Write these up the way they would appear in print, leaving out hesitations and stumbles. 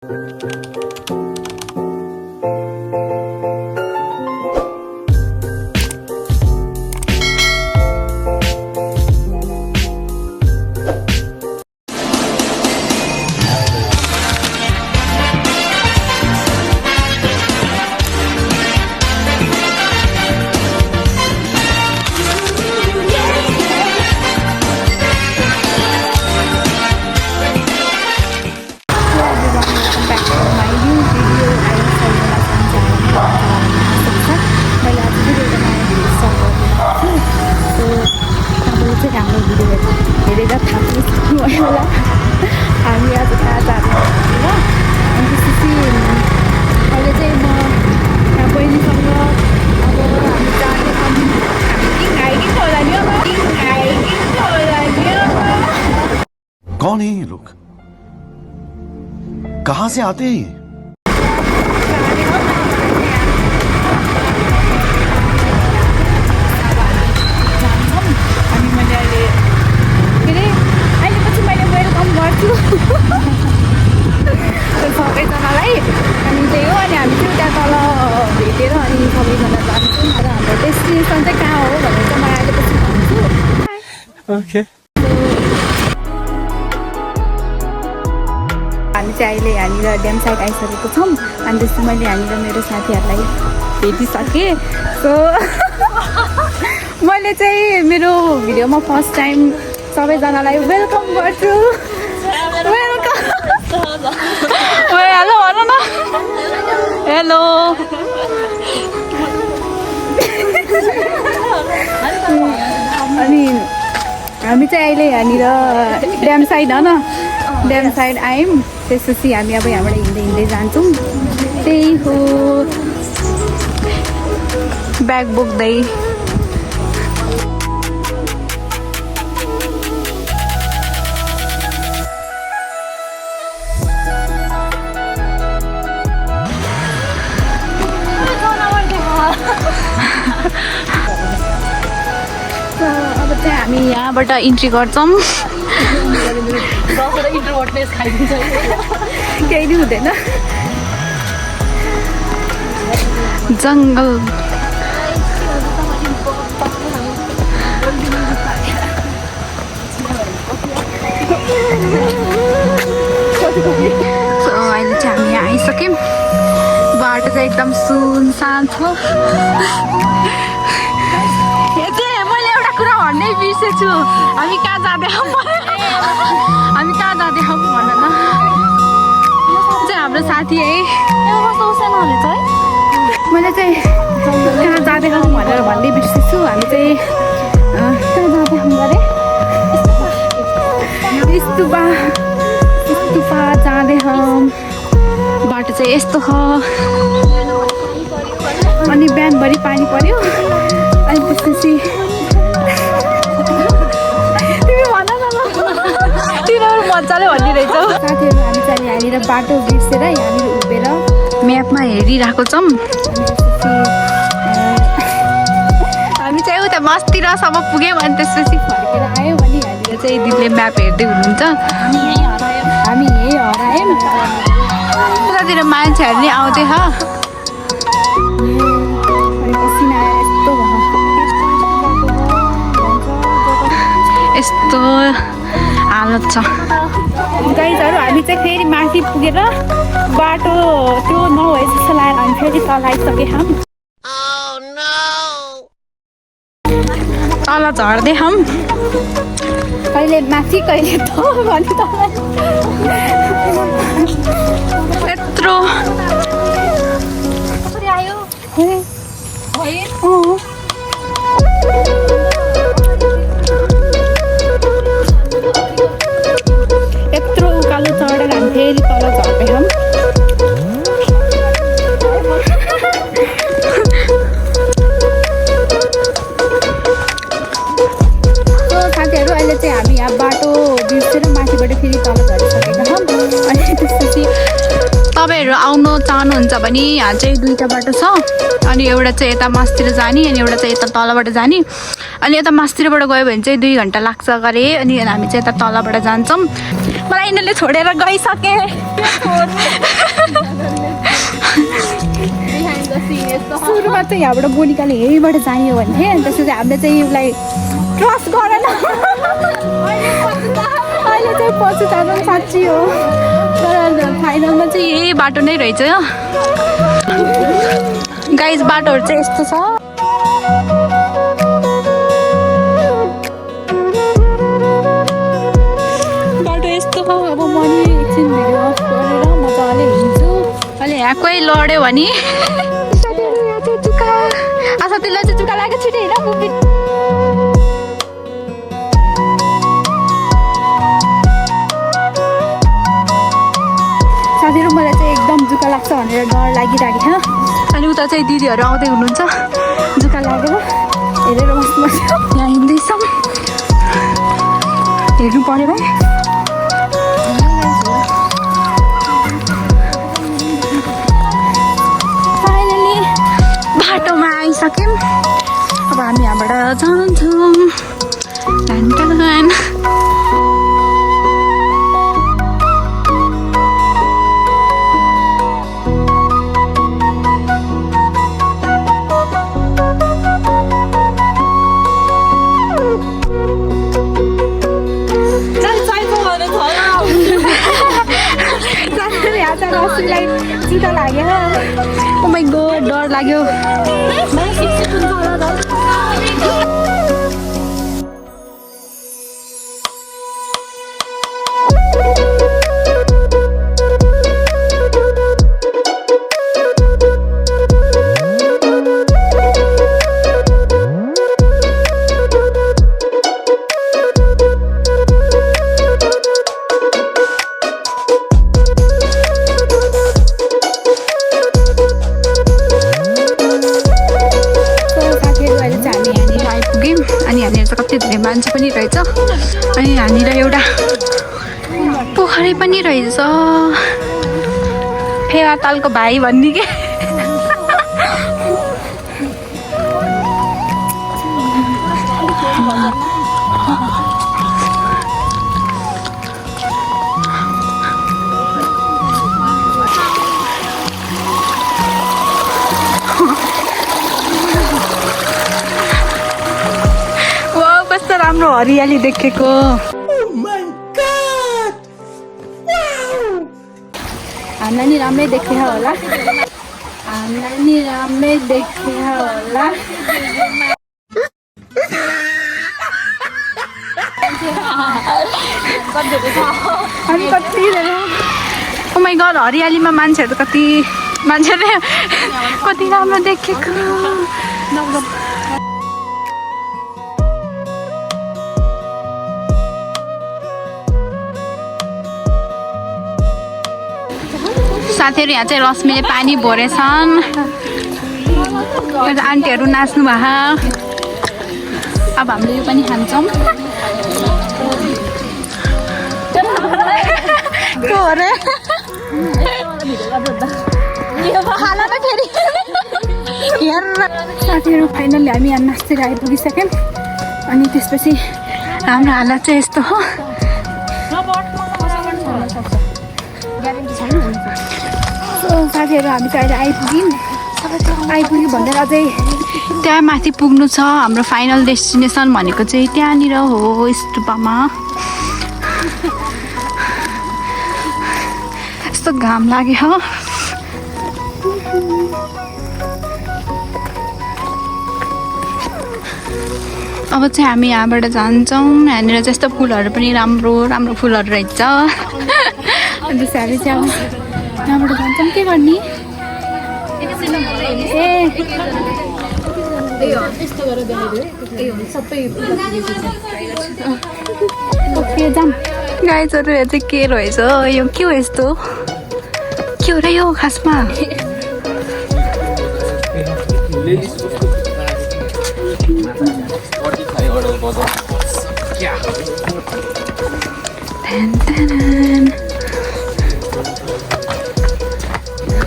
हामी आज कहाँ जाँदैछौँ र अनि त्यसपछि अहिले चाहिँ म यहाँ बहिनीसँग अब हामी जाँदैछौँ। हामी किङ आइकिङ होला नि अब किङ आइकिङ होला नि अब। कौन है ये लोग? कहाँ से आते हैं ये? सबैजनालाई अनि त्यही हो। अनि हामी चाहिँ त्यहाँ तल भेटेर अनि सबैजना जान्छौँ र हाम्रो डेस्टिनेसन चाहिँ कहाँ हो भनेर चाहिँ म अहिले पछि भन्छु। ओके। हामी चाहिँ अहिले यहाँनिर ड्याम साइड आइसकेको छौँ। अनि त्यसपछि मैले यहाँनिर मेरो साथीहरूलाई भेटिसकेँ। सो मैले चाहिँ मेरो भिडियोमा फर्स्ट टाइम सबैजनालाई वेलकम गर्छु। वेलकम। हेलो भन न। हेलो। अनि हामी चाहिँ अहिले यहाँनिर ड्याम साइड हो न, ड्याम साइड आयौँ। त्यसपछि हामी अब यहाँबाट हिँड्दै हिँड्दै जान्छौँ। त्यही हो ब्याग बोक्दै। अब चाहिँ हामी यहाँबाट इन्ट्री गर्छौँ। केही नि हुँदैन। जङ्गल अहिले चाहिँ हामी यहाँ आइसक्यौँ। बाटो चाहिँ एकदम सुनसान छ। भन्नै बिर्सेछु। हामी कहाँ जाँदैछौँ, हामी कहाँ जाँदैछौँ भन न। चाहिँ हाम्रो साथी है, मैले चाहिँ कहाँ जाँदैछौँ भनेर भन्दै बिर्सेछु। हामी चाहिँ कहाँ जाँदैछौँ अरे स्तुपा जाँदैछौँ। बाटो चाहिँ यस्तो छ। अनि बिहानभरि पानी पर्यो। अनि त्यसपछि मजाले भनिरहेछौ। साथीहरू हामी चाहिँ यहाँनिर बाटो बिर्सेर यहाँनिर उभिएर म्यापमा हेरिरहेको छौँ। हामी चाहिँ उता मस्तिरसम्म पुग्यौँ। अनि त्यसपछि फर्केर आयौँ। अनि यहाँनिर चाहिँ दिदीले म्याप हेर्दै हुनुहुन्छ। हामी यहीँ हरायौँ। उतातिर मान्छेहरू नि आउँदै छ। पसिना यस्तो हालत छ गाइजहरू। हामी चाहिँ फेरि माथि पुगेर बाटो त्यो नभए जस्तो लाग्यो। हामी फेरि तल आइसकेछौँ। तल झर्दैछौँ। कहिले माथि कहिले तल भने तल यत्रो आयो। यत्रो उकालो चढेर हामी फेरि तल झर्दैछौँ। साथीहरू अहिले चाहिँ हामी यहाँ बाटो बिर्सेर माथिबाट फेरि तल झरिसकेका छौँ। अनि त्यसपछि तपाईँहरू आउनु चाहनुहुन्छ भने यहाँ चाहिँ दुईवटा बाटो छ अनि एउटा चाहिँ यता मासतिर जाने अनि एउटा चाहिँ यता तलबाट जाने अनि यता मासतिरबाट गयो भने चाहिँ 2 घन्टा लाग्छ गरे अनि हामी चाहिँ यता तलबाट जान्छौँ मलाई यिनीहरूले छोडेर गइसके सुरुमा चाहिँ यहाँबाट बोलिकाले यहीँबाट जाने हो भने अनि त्यसपछि हामीले चाहिँ उसलाई ट्रस्ट गरेन अहिले चाहिँ पछुताएको साँच्ची हो तर फाइनलमा चाहिँ यही बाटो नै रहेछ गाइज बाटोहरू चाहिँ यस्तो छ बाटो यस्तो हो अब म नि एकछिन भिडियो अफ गरेर मजाले हिँड्छु अहिले यहाँ कोही लड्यो भने साथीहरू यहाँ चाहिँ चुका साथीलाई चाहिँ चुका लाग्यो छिटै होइन साथीहरू मलाई चाहिँ एकदम जुका लाग्छ भनेर डर लागिरहेको छ अनि उता चाहिँ दिदीहरू आउँदै हुनुहुन्छ जुका लागेर हेरेर बस्नुपर्छ यहाँ हिँड्दैछौँ हेर्नु पऱ्यो भाइ फाइनली बाटोमा आइसक्यौँ अब हामी यहाँबाट जान्छौँ जुका लाग्यो ओ माइ गॉड डर लाग्यो अनि यहाँनिर चाहिँ कति धेरै मान्छे पनि रहेछ अनि यहाँनिर एउटा पोखरी पनि रहेछ फेवा तालको भाइ भन्ने के राम्रो हरियाली देखेको हामीलाई नि राम्रै देखे होला हामीलाई नि राम्रै देखे होला अनि कति ओ माइ गॉड हरियालीमा मान्छेहरू कति मान्छेले कति राम्रो देखेको साथीहरू यहाँ चाहिँ रश्मिले पानी भरेछन् आन्टीहरू नाच्नु भयो अब हामीले यो पनि खान्छौँ साथीहरू फाइनली हामी यहाँ नाच्दै आइपुगिसक्यौँ अनि त्यसपछि हाम्रो हालत चाहिँ यस्तो हो साथीहरू हामी चाहिँ अहिले आइपुग्यो भनेर अझै त्यहाँ माथि पुग्नु छ हाम्रो फाइनल डेस्टिनेसन भनेको चाहिँ त्यहाँनिर हो स्तुपामा यस्तो घाम लाग्यो अब चाहिँ हामी यहाँबाट जान्छौँ यहाँनिर चाहिँ यस्तो फुलहरू पनि राम्रो राम्रो फुलहरू रहेछ अनि हामी चाहिँ यहाँबाट जान्छौँ के गर्ने ओके जाम गाइजहरू यो चाहिँ के रहेछ यो के हो यस्तो के हो र यो खासमा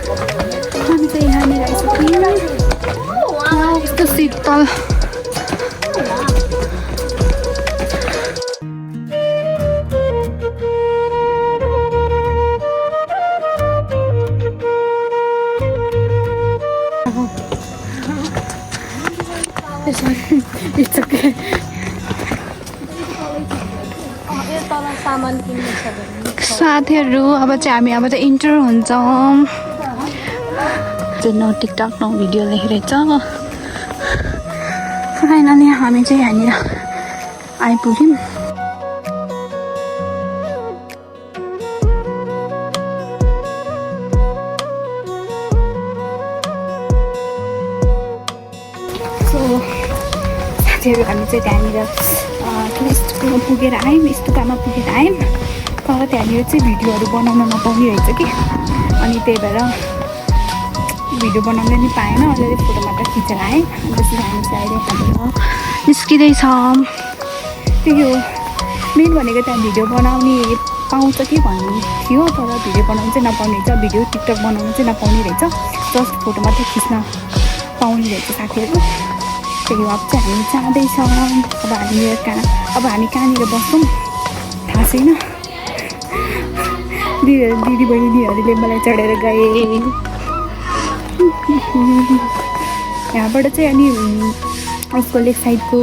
हामी चाहिँ यहाँनिर आइसक्यौँ। कस्तो शीतल। It's okay. साथीहरू अब चाहिँ हामी अब चाहिँ इन्टर हुन्छौँ। नो टिकटक नो भिडियो लेखिरहेछ। फाइनली हामी चाहिँ यहाँनिर आइपुग्यौँ। साथीहरू हामी चाहिँ त्यहाँनिर स्टुकामा पुगेर आयौँ। स्टुकामा पुगेर आयौँ तर त्यहाँनिर चाहिँ भिडियोहरू बनाउन नपाउने रहेछ कि, अनि त्यही भएर भिडियो बनाउन नि पाएन। अलिअलि फोटो मात्र खिचेर आएँ। अनि त्यसपछि हामी चाहिँ अहिले हाम्रो निस्किँदैछौँ। त्यही हो मेन भनेको त्यहाँ भिडियो बनाउने पाउँछ कि भन्ने थियो, तर भिडियो बनाउनु चाहिँ नपाउने रहेछ। भिडियो टिकटक बनाउनु चाहिँ नपाउने रहेछ, जस्ट फोटो मात्रै खिच्न पाउने रहेछ साथीहरू। त्यही हो अब चाहिँ हामी जाँदैछौँ। अब हामी कहाँनिर बस्छौँ थाहा छैन। दिदी बहिनीहरूले मलाई चढेर गए। यहाँबाट चाहिँ अनि उसको लेफ्ट साइडको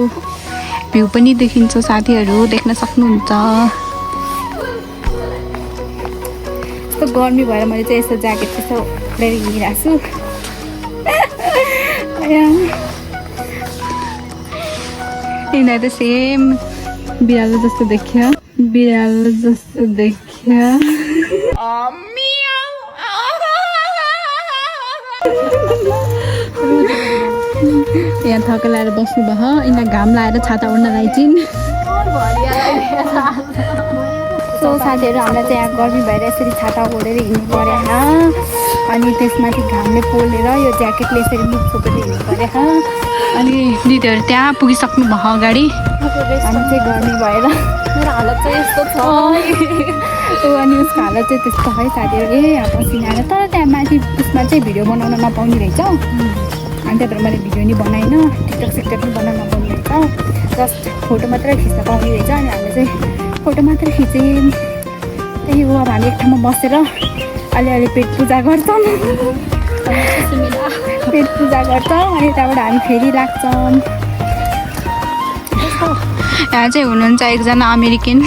भ्यू पनि देखिन्छ साथीहरू, देख्न सक्नुहुन्छ। यस्तो गर्मी भएर मैले चाहिँ यस्तो ज्याकेट त्यस्तो लिएर हिँडिरहेको छु। यिनीहरू त सेम बिरालो जस्तो देखियो। यहाँ थक लाएर बस्नु भयो। यिनीलाई घाम लाएर छाता ओढ्न लाइचिन्। सो साथीहरू हामीलाई चाहिँ यहाँ गर्मी भएर यसरी छाता ओढेर हिँड्नु पऱ्यो। अनि त्यसमाथि घामले पोलेर यो ज्याकेटले यसरी मुख छोपेर हिँड्नु पऱ्यो। अनि दिदीहरू त्यहाँ पुगिसक्नु भयो अगाडि। हामी चाहिँ गर्मी भएर मेरो हालत चाहिँ यस्तो छ। अनि उसको हालत चाहिँ त्यस्तो है साथीहरू। यहाँ पसिना आएर तर त्यहाँ माथि उसमा चाहिँ भिडियो बनाउन नपाउने रहेछ। अनि त्यही भएर मैले भिडियो नि बनाएन, टिकटक सिकटक पनि बनाउन नपाउने रहेछ, जस्ट फोटो मात्रै खिच्न पाउने रहेछ। अनि हामीले चाहिँ फोटो मात्रै खिच्यौँ। त्यही हो अब हामी एक ठाउँमा बसेर अलिअलि पेट पूजा गर्छौँ। पेट पूजा गर्छौँ अनि त्यहाँबाट हामी फेरि लाग्छौँ। यहाँ चाहिँ हुनुहुन्छ एकजना अमेरिकन।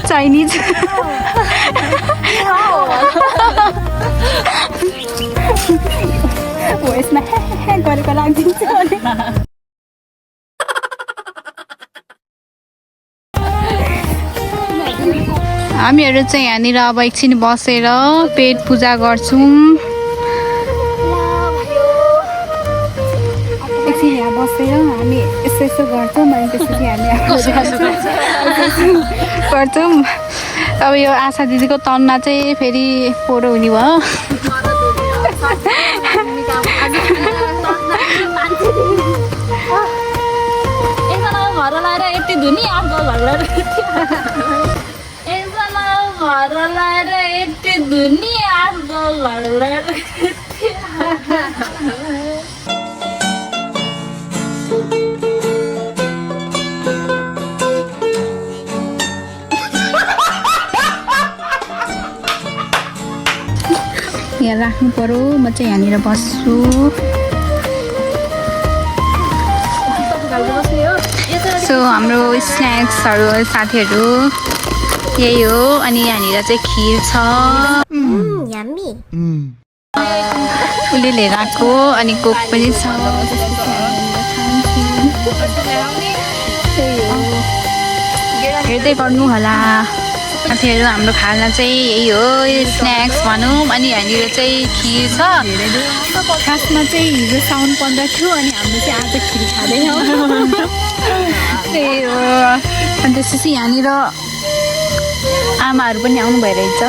चाइनिज हो यसमा गरेको लाग्दिन्छ। हामीहरू चाहिँ यहाँनिर अब एकछिन बसेर पेट पूजा गर्छौँ। एकछिन यहाँ बसेर हामी यसो गर्छौँ। अनि त्यसपछि हामी गर्छौँ। अब यो आशा दिदीको तन्ना चाहिँ फेरि पोरो हुने भयो। घर लाएर यति धुनी आफ्नो यहाँ राख्नु पर्यो। म चाहिँ यहाँनिर बस्छु। सो हाम्रो स्न्याक्सहरू साथीहरू यही हो। अनि यहाँनिर चाहिँ खिर छ, उसले लिएर आएको। अनि कोक पनि छ। हेर्दै गर्नु होला साथीहरू। हाम्रो खाना चाहिँ यही हो, स्न्याक्स भनौँ। अनि यहाँनिर चाहिँ खिर छ। खासमा चाहिँ हिजो साउन 15 थियो अनि हाम्रो चाहिँ आज खिर खाँदैछौँ। त्यही हो। अनि त्यसपछि यहाँनिर आमाहरू पनि आउनु भइरहेछ।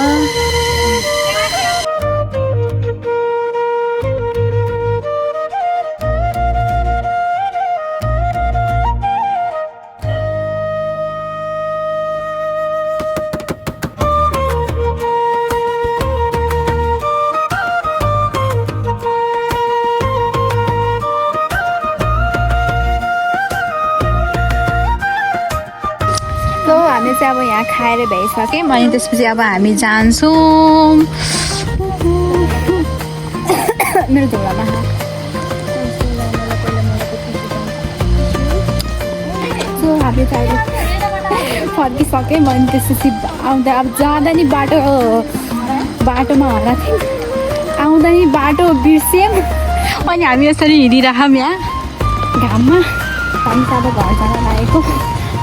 अब यहाँ खाएर भ्याइसक्यौँ अनि त्यसपछि अब हामी जान्छौँ मेरो झोलामा सो हामी त अहिले फर्किसक्यौँ अनि त्यसपछि आउँदा अब जाँदा नि बाटोमा होला थियो आउँदा नि बाटो बिर्स्यौँ अनि हामी यसरी हिँडिरहौँ यहाँ घाममा हामी त अब घर जान लागेको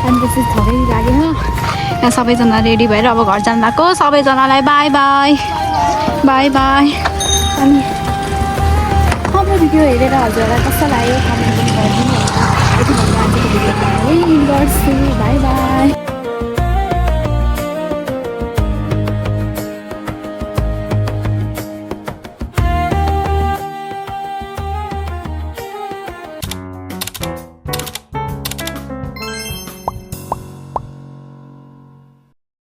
अनि त्यसपछि थोरै लाग्यो यहाँ सबैजना रेडी भएर अब घर जानु भएको सबैजनालाई बाई बाई बाई बाई अनि हाम्रो भिडियो हेरेर हजुरलाई कस्तो लाग्यो कमेन्ट पनि गरिदिनु होला यति भन्नु आजको भिडियोमा यही गर्छु बाई बाई